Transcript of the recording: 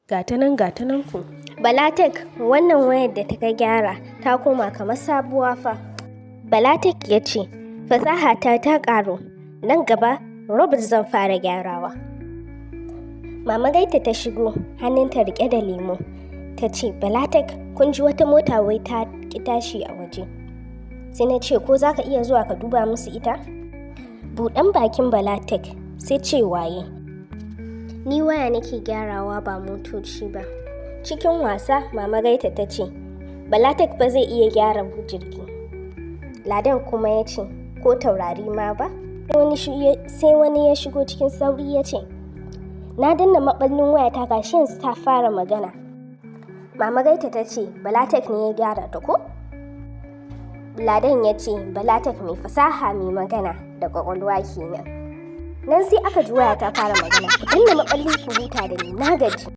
Gata nan gata nan ku. Balatek, wannan wayar da ta ka gyara ta koma kamar sabuwa fa. Balatek ya ce, fasaha ta ta ƙaru, nan gaba robot zan fara gyarawa. Mama Gaita ta shigo, hannunta riƙe da lemo. Ta ce, "Balatek, kun ji wata mota wai ta ƙi tashi a waje." Sai na ce, "Ko za ka iya zuwa ka duba musu ita?" Buɗan bakin Balatek sai ce waye, "Ni waya nake gyarawa, ba motoci ba." Cikin wasa Mama Gaita ta ce, "Balatek ba zai iya gyara jirgi." Ladan kuma ya ce, "Ko taurari ma ba?" Sai wani ya shigo cikin sauri ya ce, "Na danna maɓallin wayata, gashi yanzu ta fara magana." Mama Gaita ta ce, "Balatek ne ya gyara ta ko?" Ladan ya ce, "Balatek mai fasaha mai magana da ƙwaƙwalwa kenan." Nan sai aka ji waya ta fara magana. Ku danna maɓalli ku huta da ni, na gaji.